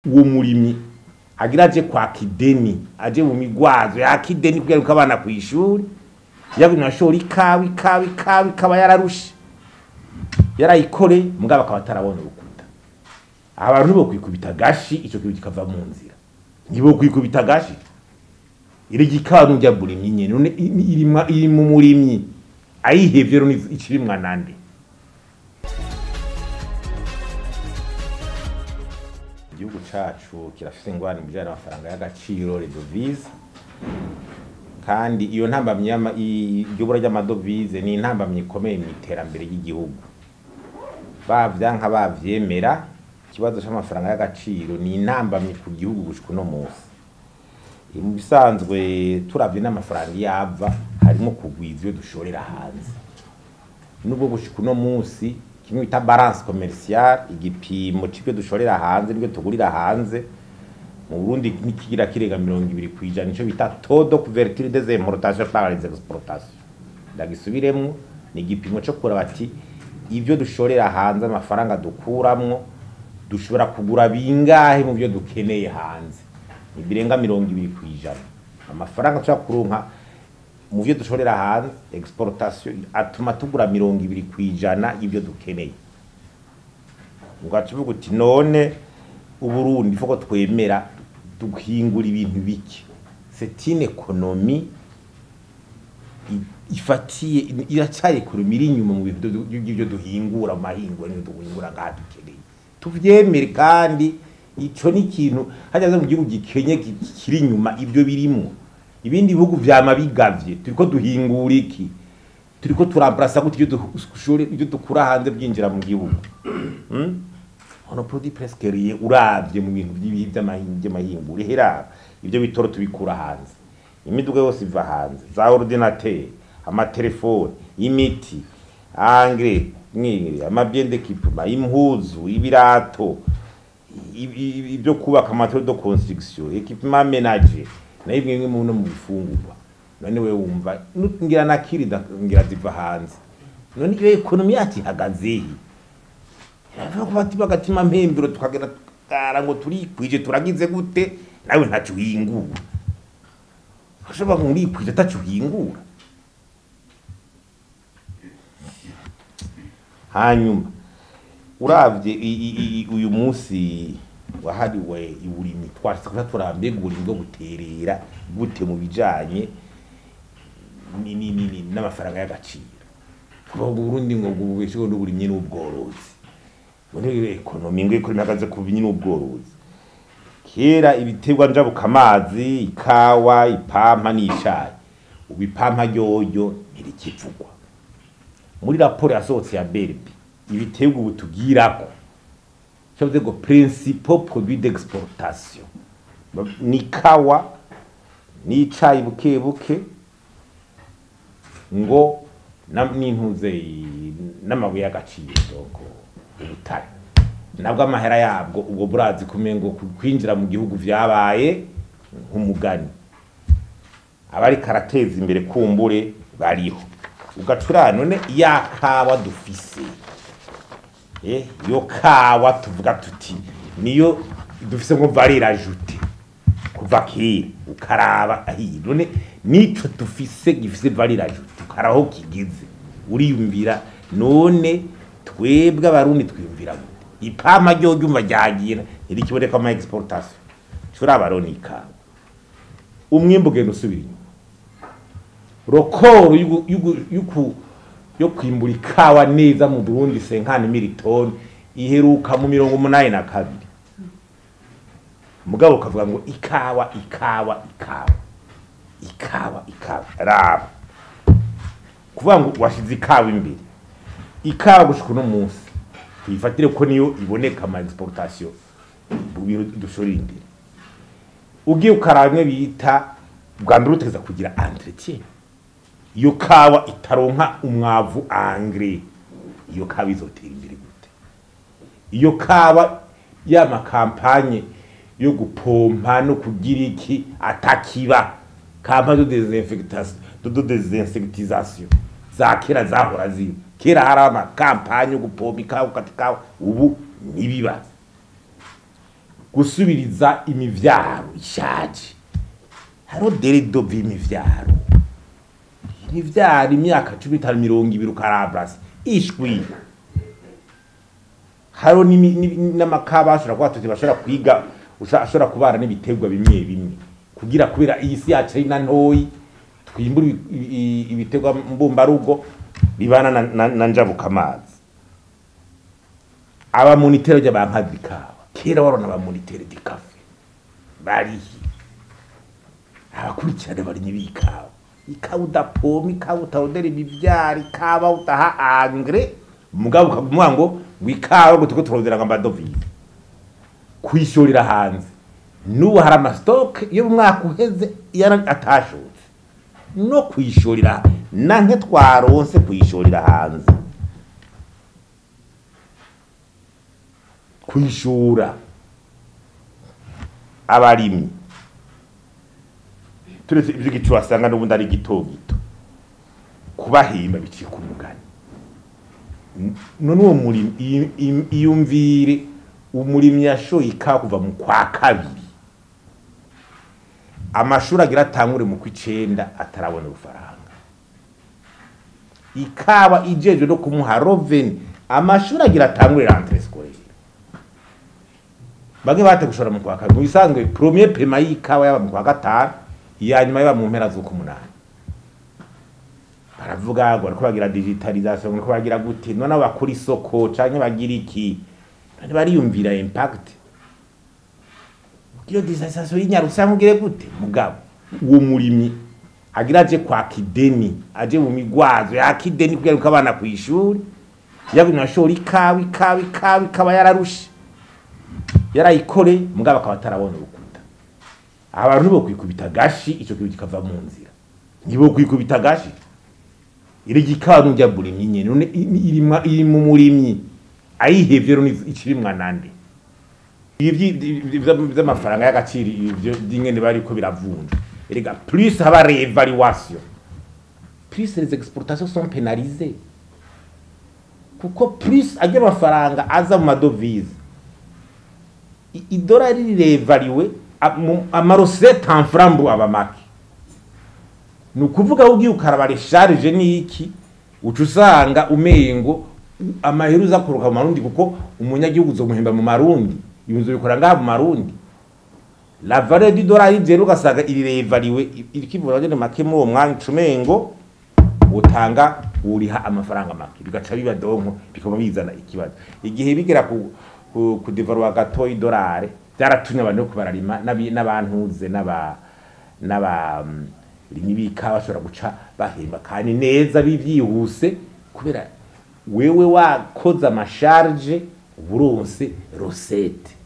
Uwo murimyi agira aje kwaka ideni, aje mu migwazo yaka ideni kugira ngo abana kwishuri, yabona ashora ikawa ikawa ikawa ikaba yararushe yarayikore, mugabo akaba atarabona urukuta. Abantu bo kwikubita gashi ico kintu kikava mu nzira, nibo kwikubita gashi iri gikawa n'urya burimyi nyene. None irimwa iri mu murimyi ayihevye rero ikirimwa nande? Igihugu cacu kirafise ingorane mu bijanye n'amafaranga y'agaciro, les devises, kandi iyo ntambamyi iryo bura ry'amadovize ni intambamyi ikomeye mu iterambere ry'igihugu. Bavyanka bavyemera, ikibazo c'amafaranga y'agaciro ni intambamyi ku gihugu gushika uno munsi. Mu bisanzwe turavye n'amafaranga yava harimo kugwiza iyo dushorera hanze. Nubwo gushika uno munsi kimwe bita balance commerciale, igipimo c'ibyo dushorera hanze n'ibyo tugurira hanze mu Burundi nikigira kirenga 20%, nico bita taux de couverture des importations par les exportations. Ndagisubiremwo, ni igipimo co kuraba ati ibyo dushorera hanze, amafaranga dukuramwo, dushobora kugura bingahe mu byo dukeneye hanze. Ibirenga 20%. Amafaranga tushobora kuronka mu byo dushorera hanze, exportation, atuma tugura 20% y'ibyo dukeneye. Ugaca uvuga uti none Uburundi faut ko twemera duhingura ibintu bike. C'est une économie ifatiye, iracari économie iri inyuma mu bintu by'ibyo duhingura, mu mahingura n'ibyo duhingura ngaha dukeneye. Tuvyemere, kandi ico ni ikintu hajya mu gihugu gikenye kiri inyuma ibyo birimwo. Ibindi bihugu vyama bigavye, turiko duhingura iki, turiko turamplasa gute ibyo dushore, ibyo dukura hanze byinjira mu gihugu? On produit presque rien uravye mu bintu by'amahingura. Hera ibyo bitoro tubikura hanze, imiduga yose iva hanze, za ordinateur, amatelefone, imiti, engrais, mwiri, ama biens d'équipement, impuzu, ibirato, ibyo kubaka, matériaux de construction, équipement ménager, nayo bimwe mu no mu bifungurwa. None we wumva ngira nakiri ngira ziva hanze. None iyo économie yacu ihagaze he? Bati bagatima mpembero tukagera tukara ngo turikwije, turagize gute, nawe ntaco uhingura. Ushobora ngo urikwije ataco uhingura. Hanyuma uravye uyu munsi wahariwe uburimyi, twashitse kuba turambega uburimyi bwo guterera gute mu bijanye n'amafaranga y'agaciro. Kuba Burundi ngo bubesheho n'uburimyi n'ubworozi, muri économie ngo économie ihagaze ku burimyi n'ubworozi. Kera ibiterwa njabukamazi, ikawa, ipampa n'icayi. Ubu ipampa ryoryo ntirikivugwa. Muri raporo yasohotse ya BRB, ibiterwa ubu tugirako cyavuze ngo principaux produits d'exportation ni kawa n'icayi buke buke, ngo n'intuze n'amabuye y'agaciro, donc ubutare nabwo amahera yabwo ubwo burazi kumengo kwinjira mu gihugu vyabaye nk'umugani. Abari karateza imbere kumbure bariho ugacura. None ya kawa dufise, iyo kawa tuvuga tuti niyo dufise ngo valeur ajoutée kuva kera, ukaraba ahiye, none nico dufise gifise valeur ajoutée, ukaraho kigeze, uriyumvira none twebwe Abarundi twiyumvira gute? Ipampa ryo ryumva ryagira ntirikiboneka ama exportation. Turaba rero n'ikawa, umwimbu ugenda usubira inyuma. Record yo kwimbura ikawa neza mu Burundi, 50 000 tonnes, iheruka mu 82. Mugabo ukavuga ngo ikawa, ikawa, ikawa, ikawa, ikawa. Raba kuvuga ngo washize ikawa imbere. Ikawa gushika uno munsi tuyifatire ko niyo iboneka ama exportation mu bintu dushorera imbere. Ugiye ukaraba bimwe bita bwa mbere utegeza kugira entretien, iyo kawa itaronka umwavu, engrais, iyo kawa izotera imbere gute? Iyo kawa ya ma campagnes yo gupompa no kugira iki atakiba, campagne de désinfectation, de désinsectisation za kera zahora ziba kera, hari ama campagnes yo gupompa ikawa, gukata ikawa, ubu ntibiba. Gusubiriza imivyaro ishaje, hariho délai de vie imivyaro, imyaka 15, 20 ukaremplaça ishwi. Hariho n'amakaba ashobora kuba tuti bashobora kwiga, ashobora kubana n'ibiterwa bimwe bimwe kugira, kubera iyi si yacu ari na ntoyi, twimbura ibiterwa mbumbarugo bibana na njabukamazi. Aba moniteurs ry'abankazi ikawa, kera warona aba moniteurs du café barihi, abakurikirana barimyi b'ikawa. Ikawa udapompa, ikawa utarondera imivyaro, ikawa udaha engrais, mugabo ukavuga ngo ikawa ngo turiko turondera ngo amadovize kwishorera hanze. N'ubu hari ama stocks yo mu mwaka uheze yara atashotse no kwishorera, nanke twaronse kwishorera hanze, kwishura abarimyi. Turetse ivyo, igicu wasanga n'ubundi ari gito gito, kubahimba bicika umugani. None uwo murimyi, iyumvire umurimyi yashoye ikawa kuva mu kwa kabiri, amashuri agira atangure mu kw'icenda, atarabona urufaranga. Ikawa ijejwe no kumuha revenu, amashuri agira atangure, rentrée scolaire. Bamwe bate gushora mu kwa kabiri. Mu bisanzwe premier paiement y'ikawa yaba mu kwa gatanu, iya nyuma yaba mu mpera z'ukumunani. Baravuga ngo bariko bagira digitalisation, ngo bariko bagira gute? None abo bakora isoko canke bagira iki? None bariyumvira impact iyo digitalisation y'inyarutsa mugire gute? Mugabo uwo murimyi agira aje kwaka ideni, aje mu migwazo yaka ideni kugira ngo abana kw'ishuri, yagumye ashora ikawa, ikawa, ikawa, ikaba yararushe, yarayikore, mugabo akaba atarabona urukuta. Abantu nibo kwikubita gashi, ico kintu kikava mu nzira. Nibo kwikubita gashi iri gikawa n'urya burimyi nyene. None irimwa iri mu murimyi ayihevye rero ikirimwa nande? Ibi vy'amafaranga y'agaciro, ivyo by'ingene bariko biravunja, erega plus haba réévaluation, plus les exportations sont pénalisées, kuko plus ajya amafaranga aza mu madovize, idolari rirévalué, ama recettes en francs aba make. Ni ukuvuga aho ugiye ukaraba les charges n'iki, uca usanga umengo amahera uza kuruka mu marundi, kuko umunyagihugu uzomuhemba mu marundi, ibintu bikora ngaha mu marundi. La valeur du dollar ije, ugasanga iri réévalué, irikivura nyene make muri uwo mwanya, ucumengo utanga uriha amafaranga make, bigaca biba donko bikaba bizana ikibazo. Igihe bigera ku dévaluer gato idolari, byaratumye abantu ko bararima n'abantuze n'aba rimwe bika bashobora guca bahemba kandi neza bivyihuse, kubera wewe wakoze ama charges, uburonse recette.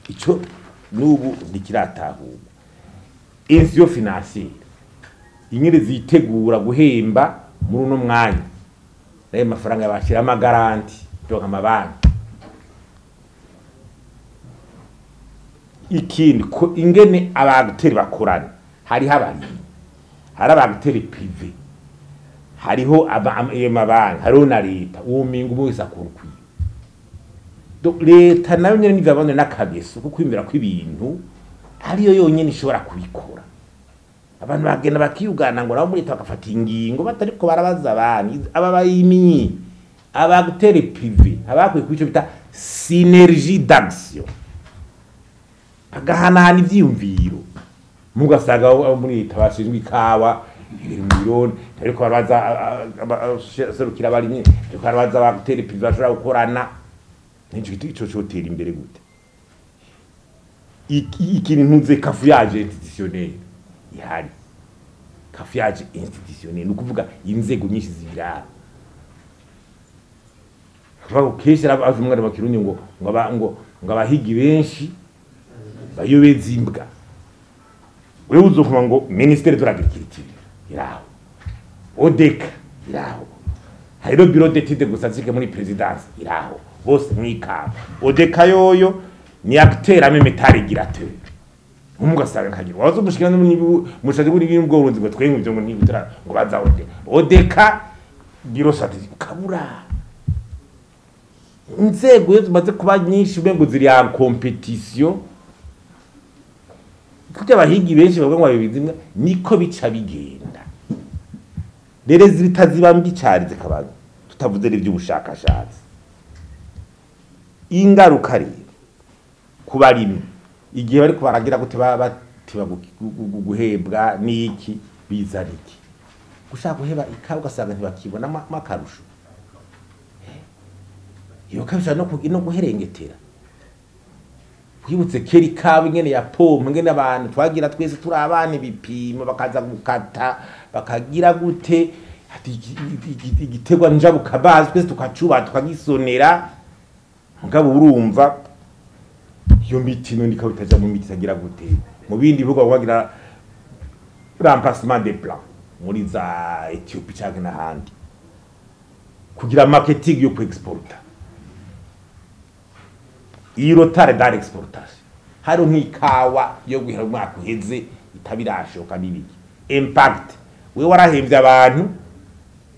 Ico nubu ntikiratahurwa. Institution financière ingene zitegura guhemba muri uno mwanya nayo mafaranga bashyira ama garanties, donc amabanki. Ikindi ko ingene aba acteurs bakorana, hariho abarimyi, hari aba acteurs privés, hariho ayo mabanki, hariho na leta. Uwo mingo umwe wese akora ukwiwe. Donc leta nayo nyene nivabane n'akageso ko kwiyumvira ko ibintu ariyo yonyene ishobora kubikora. Abantu bagenda bakiyugana ngo nabo muri leta bagafata ingingo batariko barabaza abandi, aba bayiminyi, aba acteurs privés abakwiye kubico bita synergie d'action, bagahanahana ivyiyumviro. Mugasanga abo muri leta bashinzwe ikawa biri mu biro, ariko barabaza serukira abarimyi, ariko barabaza aba acteurs privés bashobora gukorana. Nico ico cotera imbere gute? Ikintu ntuze cafouillage institutionnel ihari. Cafouillage institutionnel ni ukuvuga inzego nyinshi zibiraba. Kuvuga kenshi abazi umwana wa Kirundi ngo abahigi benshi bayobeza imbwa. Wewe uzokuva ngo ministère de l'agriculture iraho, ODECA iraho, hariho bureau d'études gusa zike muri présidence iraho, bose mwikaba. ODECA yoyo ni acteur ame régulateur, umugasanga nkagira wazo mushikira mushaje kuri n'ubworozi ngo twenye ivyo ngo nibutara ngo baza ODECA, bureau stratégique ukabura. Inzego iyo zimaze kuba nyinshi umengo ziri en compétition, kuko abahigi benshi bavuga ngo babizimwa, niko bica bigenda. Rero zitaziba mbi cyane zikaba, tutavuze n'iby'ubushakashatsi. Ingaruka rero ku barimyi, igihe bariko baragira gute, baba bateba guhebwa n'iki, bizana iki? Gushaka guheba ikawa, ugasanga ntibakibona akarusho. Iyo kabisha no guherengetera. Kwibutse kera ikawa ingene ya pompe, ingene abantu twagira twese turi abana ibipimo, bakaza gukata, bakagira gute, ati igiterwa njabukabazi, twese tukacuba, tukagisonera. Mugabo urumva iyo miti none ikaba itaja mu miti, itagira gute. Mu bindi bihugu bagira remplacement des plants, muri za Ethiopie canke n'ahandi, kugira marketing yo kuexporta. Iyo retard dans l'exportation, hari nk'ikawa yo guhera umwaka uheze itabirashoka n'ibiki, impact we warahemvye abantu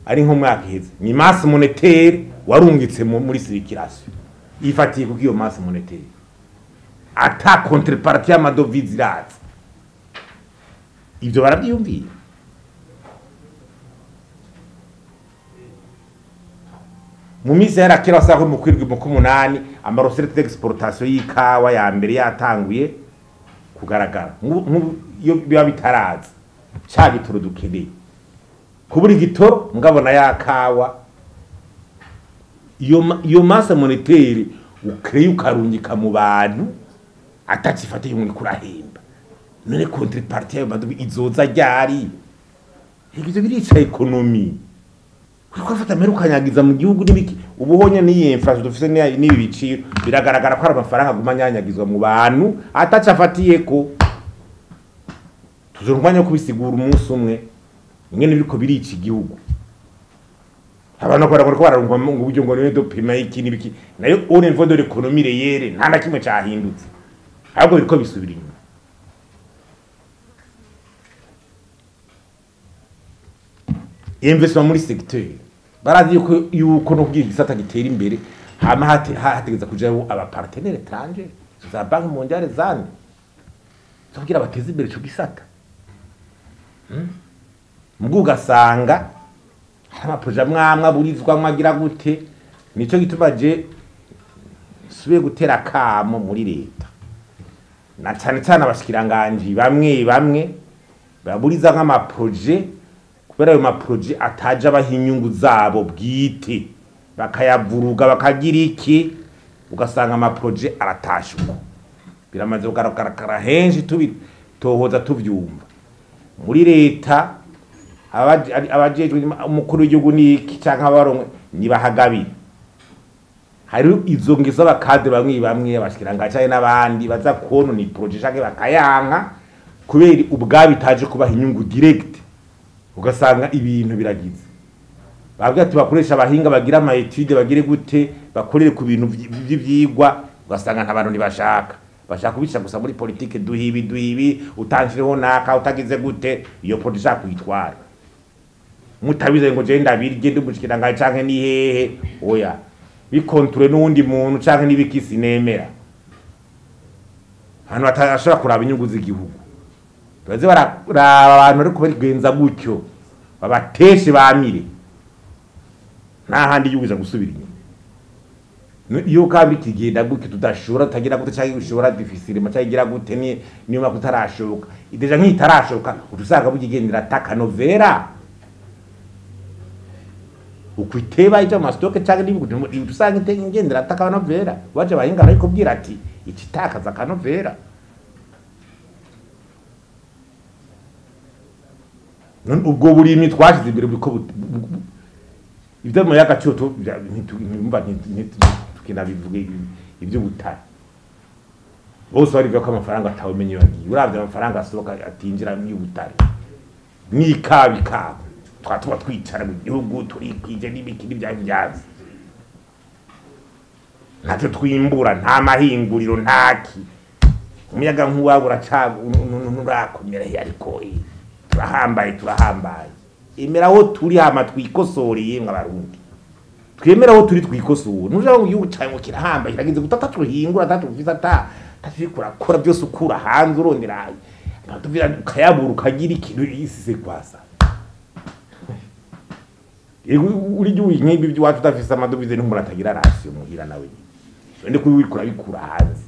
ari nk'umwaka uheze, ni masse monétaire warungitse muri circulation. Ifatiye kuko iyo masse monétaire ata contrepartie y'amadovize iraza. Ivyo baravyiyumvira? Mu minsi yarakera wasanga ko mu kwirwi, mu k'umunani, amarecettes d'exportation y'ikawa ya mbere yatanguye kugaragara. Nk'ubu iyo biba bitaraza, ca gitoro dukeneye kubura igitoro, ngabona ya kawa, iyo masse monétaire ukreye ukarungika mu bantu atacifatiye ngo kurahemba, none contrepartie yayo madovize izoza ryari? Ivyo birica économie, kuko afata amahera ukanyagiza mu gihugu n'ibiki. Ubuhonya n'iyi inflation dufise n'ibi biciro, biragaragara ko ari amafaranga aguma anyanyagizwa mu bantu ataco afatiyeko. Tuzora umwanya wo kubisigura umunsi umwe ingene biriko birica igihugu. Abantu bakora ko bararungwa ngo uburyo ngo niwe dopima iki n'ibiki, nayo au niveau de l'économie réelle nta na kimwe cahindutse, ahubwo biriko bisubira inyuma. Investissement muri secteur, barazi yuko no kugira igisata gitera imbere hama hategeza kujaho aba partenaires étrangers, za Banque mondiale zande, kugira bateze imbere ico gisata. Mugu ugasanga hari amaprojet amwe amwe aburizwamwo, agira gute. Nico gituma je subiye gutera kamo muri leta, na cane cane abashikiranganji bamwe bamwe baburiza nk'amaprojet, kubera ayo maprojet ataje abaha inyungu zabo bwite, bakayavuruga, bakagira iki, ugasanga amaprojet aratashe uko. Biramaze kugaragara henshi, tubitohoza, tuvyumva muri leta. Abajejwe, umukuru w'igihugu n'iki canke abarongo nibahagabira, hari izo ngeso abakade bamwe bamwe, abashikiranganji canke n'abandi, baza konona iprojet canke bakayanka kubera ubwabo itaje kubaha inyungu direct. Ugasanga ibintu biragize, babwira ati bakoresha abahinga, bagira ama études, bagire gute, bakorere ku bintu vy'ivyigwa, ugasanga nta bantu ntibashaka, bashaka kubica gusa muri politike: duhibi duhibi, utanshireho naka, utagize gute, iyo projet ishaka kuyitwara mutabize ngo je ndabirye ndi umushikiranganji canke ni hehe, oya, bikonture n'uwundi muntu canke n'ibiki, sinemera. Ahantu batashobora kuraba inyungu z'igihugu, baze bararaba abantu ariko barigenza gutyo, babateshe, bamire. Nta handi igihugu iza gusubira inyuma. Iyo kandi kigenda gutyo, tudashobora, tutagira gute, canke gushobora difficilement, canke igira gute, ni niyo mpamvu kutarashoboka déjà, nk'itarashoboka uca usanga bugigendera atakanovera ukwiteba ija mu mastock canke n'ibihugu, uca usanga igendera atakanovera. Waje abahinga barikubwira ati ikitakaza akanovera. None ubwo burimyi twashize imbere buriko ibyo mu y'agaciro ntimba tukinabivuga. Iby'ubutare bose barivuga ko amafaranga atawumenye iyo yagiye. Uravye amafaranga asohoka atinjira y'ubutare n'ikawa, ikawa twa tuba twicara mu gihugu turikwije n'ibiki n'ibya vyazi, ntacyo twimbura, nta mahinguriro, ntaki. Umuyaga nkuba urakomera, ariko turahambaye, turahambaye. Emera aho turi hama twikosoreye mwe abarundi. Twemera aho turi, twikosora. Ntuja ngo igihugu cawe ngo kirahamba, kiragize gutata, tuhingura atatu ata taturiko urakora byose, ukura hanze, urondera amadovise ukayabura, ukagira ikintu isise kwasa. Uri gihugu nk'ibi by'iwacu udafise amadovize, n'umuntu atagira ration muhira nawe nyene, none kuri uriko urabikura hanze.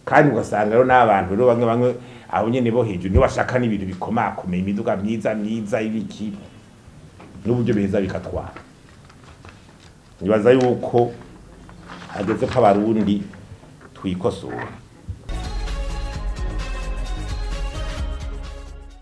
Kandi ugasanga rero n'abantu rero bamwe bamwe abo nyene bo hejuru nibo bashaka n'ibintu bikomakomeye, imiduga myiza myiza, ibiki, n'uburyo biheza bikatwara. Nibaza yuko hageze ko Abarundi twikosora.